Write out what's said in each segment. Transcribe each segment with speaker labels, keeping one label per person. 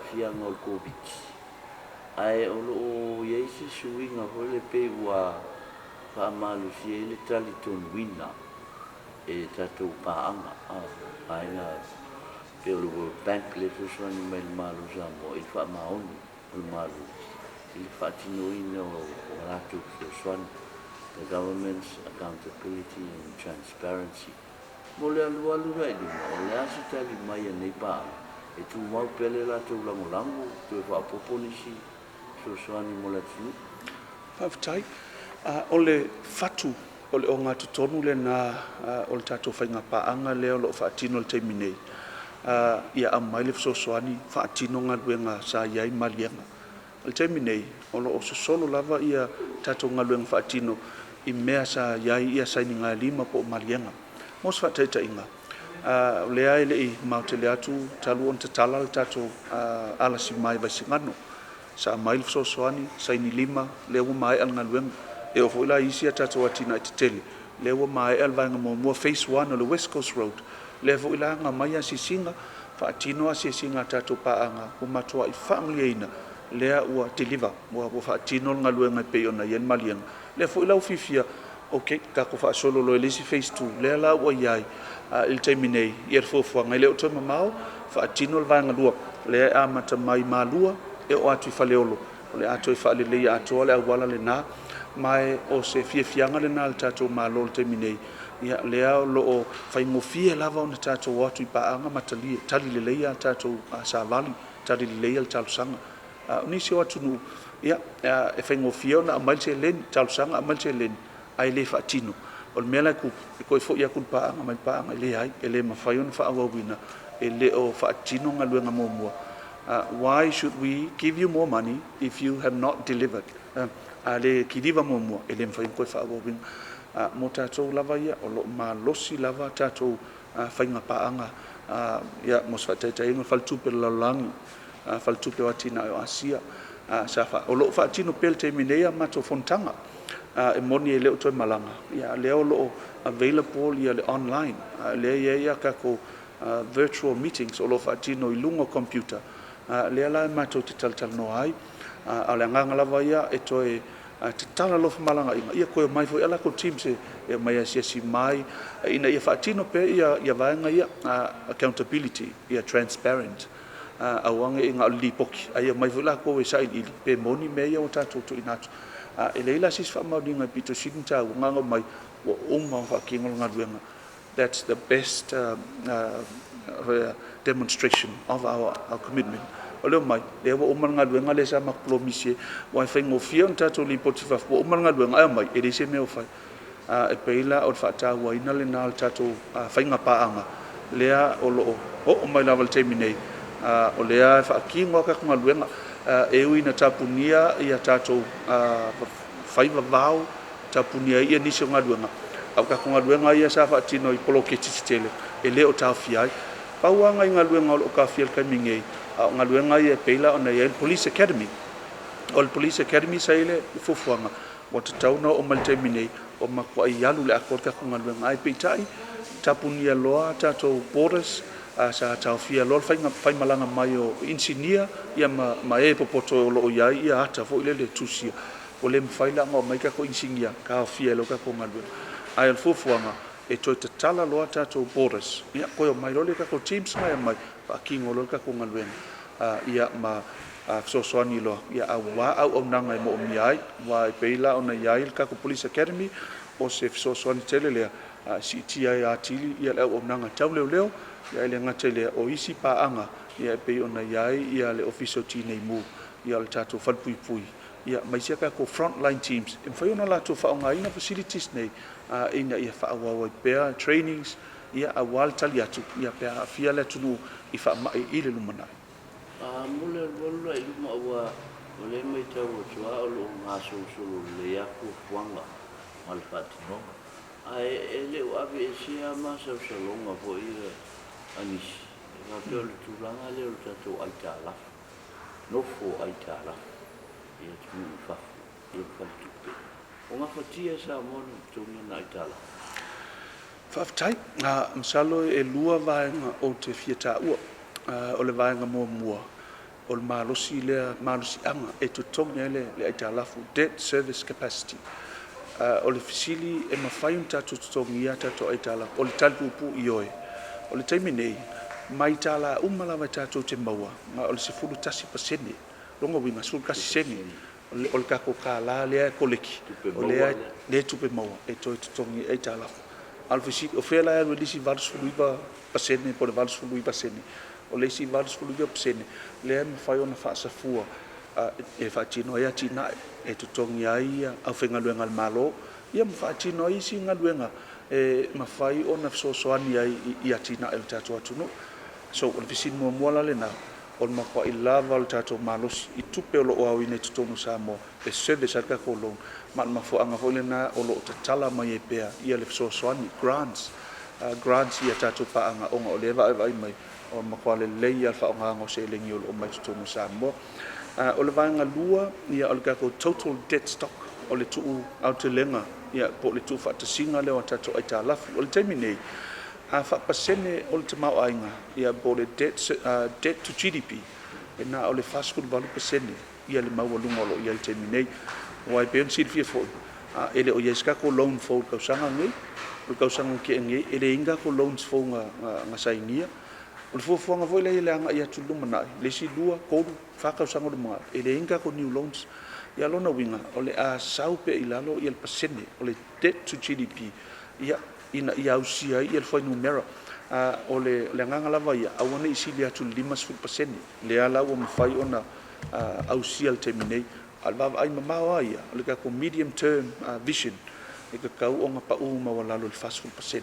Speaker 1: aafiaga o le Koviti, ae o lo o i ai se suiga foi lea pei ua faamalosia ai le talitonuina e tatou paaga, vaega pei o le World Bank lea e fesoasoani mai i le Malo o Samoa i le faamaoni o le Malo i le faatinoina o a latou fesoasoani, the Government's Accountability and Transparency. Mo le alualu la i luma, o le a se tali mai a nei paaga? E tumau pea le latou lagolago, toe faaopoopo nisi fesoasoani mo le atunuu?
Speaker 2: Faafetai. O le fatu o le ogatotonu lena o le tatou faiga paaga lea o lo o faatino i le taimi nei, ia aumai le fesoasoani, faatino galuega sa i ai maliega. O le taimi nei, o lo o sosolo lava ia tatou galuega faatino i mea sa i ai ia sainigalima po o maliega. Mo se faataitaiga, o lea e le i mamao tele atu talu ona tatala le tatou alasima i Vaisigano, sa aumai le fesoasoani, saini lima, lea ua maea le galuega. E oo foi la i isi a tatou atinae tetele, lea ua maea le vaega muamua, phase 1 o le West Coast Road, lea foi la na aumai asiasiga, faatino asiasiga a tatou paaga, ua matuai faamalieina, lea ua deliver, ua faatino le galuega e pei ona i ai le maliega. Lea foi la ua fiafia, ok, tatou faasolo loa i le isi phase 2, lea la ua i ai i le taimi nei le fuafuaga, e le o toe mamao faatino le vaega 2, lea e amata mai Malua e oo atu i Faleolo, o le a toe faaleleia atoa le auala lena, ma o se fiafiaga lena o le tatou Malo i le taimi nei, ia lea o lo o faigofie lava ona tatou o atu i paaga ma tali lelei a tatou savali, tali lelei le talosaga. O nisi o atunuu, ia, e faigofie ona aumai le seleni, talosaga aumai le seleni, ae le faatino. O le mea la e tupu, e toe foi atu i le paaga ma le paaga e leai, e le mafai ona faaauauina, e le o faatino galuega muamua. Why should we give you more money if you have not delivered? A le kiliva muamua, e le mafai ona toe faaauauina. Mo tatou lava ia, o lo o malosi lava tatou faiga paaga, ia, mo se faataitaiga, Faletupe o le Lalolagi, Faletupe o Atinae o Asia, o lo o faatino pea i le taimi nei a matou fonotaga. E moni e le o toe malaga, a o lea o lo o available le online, lea e i ai a tatou virtual meetings o lo o faatino i luga o computer, lea la matou te talatalanoa ai. A o le agaga lava ia e toe tatala loa femalagaaiga, ia toe omai foi a latou teams e omai e asiasi mai ina ia faatino pea ia vaega ia, accountability, ia transparent, aua ne i na o le lipoti, a ia omai foi latou e sailiili pe moni mea ia ua tatou tuuina atu. E leai la se isi faamaoniga e aupito sili ona taua na ona omai ua uma ona faatino le galuega. That's the best demonstration of our commitment. O le omai, lea ua uma le galuega lea sa matou polomisi ai, aua e faigofie ona tatou lipoti i fafo ua uma le galuega, ae omai e leai se mea o fai. E pei la o le faatauaina lena o le tatou faiga paaga lea o lo o oo mai lava i le taimi nei, o lea e faatino a tatou galuega. E ui ina tapunia ia tatou faiva vao, tapunia ai nisi o galuega, a o tatou galuega ia sa faatino i poloketi tetele e le o taofia ai. Pau lava nai galuega o lo o taofia i le taimi nei, a o galuega ia e pei la ona i ai le Police Academy. O le Police Academy sa i ai le fuafuaga ua tatau ona oo mai i le taimi nei ua matuai alu i le atoa le tatou galuega, ae peitai, tapunia loa tatou borders, sa taofia loa le faimalaga mai o inisinia ma e popoto o lo o i ai ata foi lele tusia, ua le mafai la ona omai tatou inisinia, taofia ai loa tatou galuega. Ae o le fuafuaga, e toe tatala loa tatou borders, ia toe omai loa lea o tatou teams na e omai faatino loa le tatou galuega, ia ma fesoasoani loa aua auaunaga e moomia ai. Aua e pei la ona i ai le tatou Police Academy, o se fesoasoani tele lea e siitia ai atili le auaunaga tau leoleo, ae le gata i lea, o isi paaga e pei ona i ai le Ofisa o Tinei Mu, o le tatou falepuipui, ma isi a tatou front line teams e mafai ona latou faaaogaina facilities nei ina ia faaauau ai pea trainings aua le tali atu pe a aafia le atunuu i faamai i le lumanai.
Speaker 1: Mo le alualu la i luma, aua o lea e matau atu lava o lo o gasolosolo lelei lava fuafuaga ma le faatinoga, ae e le o aveesea lava masalosaloga foi a nisi e faapea o le tulaga lea o le tatou aitalafu, nofo aitalafu i atunuu i fafo ma faletupe. O gafatia e Samoa ona totogi ana aitalafu?
Speaker 2: Faafetai. Masalo e lua vaega ou te fia taua. O le vaega muamua, o le malosi lea, malosiaga e totogi ai le aitalafu, debt service capacity. O le fesili e mafai ona tatou totogiina a tatou aitalafu? O le tali puupuu, ioe. O le taimi nei, mai tala uma lava e tatou te maua, ma o le 11%, lona uiga e 11 sene o le tatou tala lea e koleki, o lea e tupe maua e toe totogi ai aitalafu. A o le fesili, o fea la e alu ai le isi 89% po o le 89 sene? O le isi 89% lea e mafai ona faasafua e faatino ai atinae, e totogi ai aufaigaluega a le Malo, ia ma faatino ai isi galuega e mafai ona fesoasoani ai i atinae o le tatou atunuu. So, o le fesili muamua la lena, o le matuai lava o le tatou malosi i tupe o lo o aoina i totonu o Samoa e service ai le tatou loan, ma o le mafuaaga foi lena o lo o tatala mai ai pea le fesoasoani, grants, grants i a tatou paaga, ona o lea e vaaivaai mai o le matua lelei lava o le faaaogaina o seleni o lo o aumai i totonu o Samoa. O le vaega lua, o le tatou total debt stock, o le tuu aotelega po o le tuufaatasiga lea o tatou aitalafu. O le taimi nei, a faapasene o le tamaoaiga po o le debt to GDP, e na o le 48% le maualuga o lo o i ai i le taimi nei. Aua e pei ona silafia foi, e le o i ai se tatou loan fou i le tausaga lenei. O le tausaga na tea nei, e leai ni tatou loans fou na sainia. O le fuafuaga foi lea i le agai atu i le lumanai, le isi 2, 3, 4 tausaga o lumanai, e leai ni tatou new loans. Ia o lona uiga, o le a sau pea i lalo le pasene o le debt to GDP ina ia ausia ai le fuainumera. O le agaga lava ia, aua ne i sili atu i le 50%, lea la ua mafai ona ausia i le taimi nei. A o le vaavaai mamao lava ia, o le tatou medium term vision, e tatau ona pau maualalo i le 40%.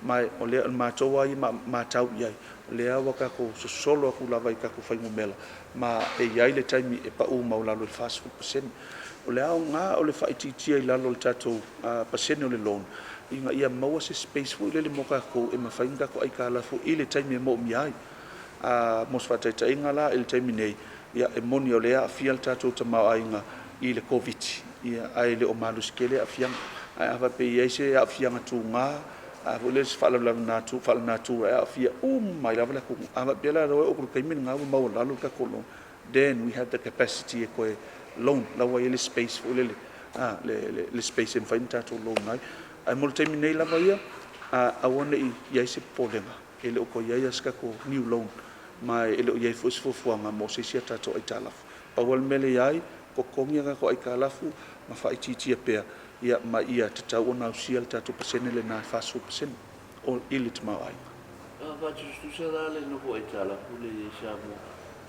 Speaker 2: Ma o le matou lava ia matau i ai, o lea ua tatou sosolo atu lava i tatou fuainumera, ma e i ai le taimi e pau maualalo i le 40%. O le aoga o le faaitiitia i lalo o le tatou pasene o le loan, ina ia maua se space foi lele mo tatou e mafai ona tatou aitalafu i le taimi e moomia ai. Mo se faataitaiga la i le taimi nei, e moni o lea e aafia le tatou tamaoaiga i le Koviti-19, ae le o malosi tele aafiaga. Ae a faapea e i ai se aafiaga tuga, se faalavelave faalenatura e aafia uma ai lava le atunuu. A faapea la e oo atu i le taimi lena ua maualalo le tatou loan, then we have the capacity e toe loan, la ua i ai le space foi lele, le space e mafai ona tatou loan ai. Ae mo le taimi nei lava ia, aua ne i i ai se popolega, e le o toe i ai lava se tatou new loan, ma e le o i ai foi se fuafuaga mo se isi a tatou aitalafu. Pau lava le mea lea e i ai, totogi a tatou aitalafu ma faaitiitia pea, ma ia tatau ona ausia le tatou pasene lena e 40% i le tamaoaiga.
Speaker 1: A faatusatusa la le nofo aitalafu lea e i ai Samoa,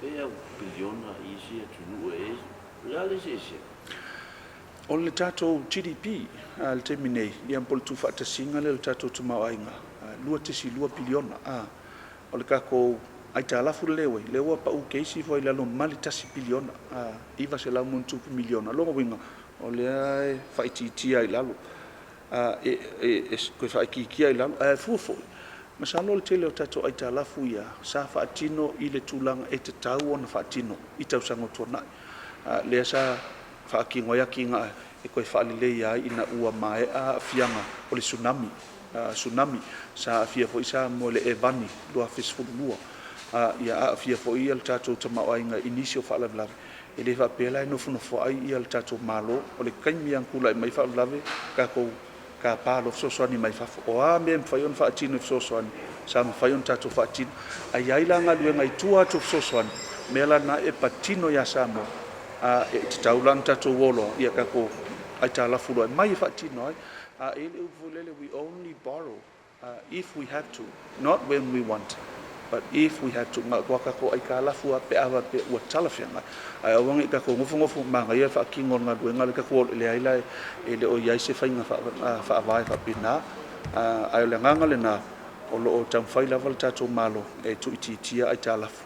Speaker 1: pe au piliona i isi atunuu e i ai, o le a le eseesega?
Speaker 2: O le tatou GDP i le taimi nei, po o le tuufaatasiga lea o le tatou tamaoaiga, 2.2 piliona. O le tatou aitalafu lea ua i ai, lea ua pau teisi ifo ai i lalo ma le 1 piliona, $900+ miliona. O lona uiga, o lea e faaitiitia ai i lalo, e toe faaitiitia ai i lalo. Ae fua foi, masalo o le tele o tatou aitalafu ia sa faatino i le tulaga e tatau ona faatino i tausaga ua tuanai. Lea sa faatino ai atinae e toe faaleleia ai ina ua maea aafiaga o le tsunami. Sa aafia foi Samoa i le Evani 2012. Ia aafia foi le tatou tamaoaiga i nisi o faalavelave. E le faapea la e nofonofo ai le tatou Malo. O le taimi lava na tulai mai faalavelave, tatou tapa loa fesoasoani mai fafo. O a mea e mafai ona faatino e fesoasoani, sa mafai ona tatou faatino. Ae i ai la galuega i tua atu o fesoasoani, o mea la na e patino ia Samoa, e tatau la ona tatou o loa ia tatou aitalafu loa e aumai e faatino ai. E i ai le upu foi lele, we only borrow if we have to, not when we want, but if we have to. Matua tatou aitalafu lava pe a faapea ua talafeagai. Ae aua ne i tatou nofonofo manaia le faatino o le galuega lea tatou o leai la e le o i ai se faiga faavae faapena. Ae o le agaga lena, o lo o taumafai lava le tatou Malo e tuuitiitia aitalafu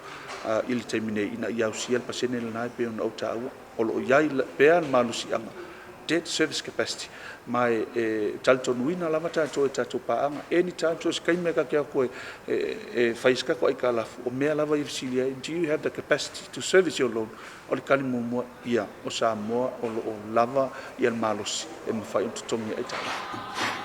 Speaker 2: i le taimi nei ina ia ausia le pasene lena e pei ona ou taua. O lo o i ai pea le malosiaga, debt service capacity, ma e talitonuina lava tatou e tatou paaga. Anytime, so o se taimi lava ta te o atu e fai se tatou aitalafu, o mea lava ia e fesili ai, do you have the capacity to service your loan? O le tali muamua, ia, o Samoa o lo o lava le malosi e mafai ona totogi ai aitalafu.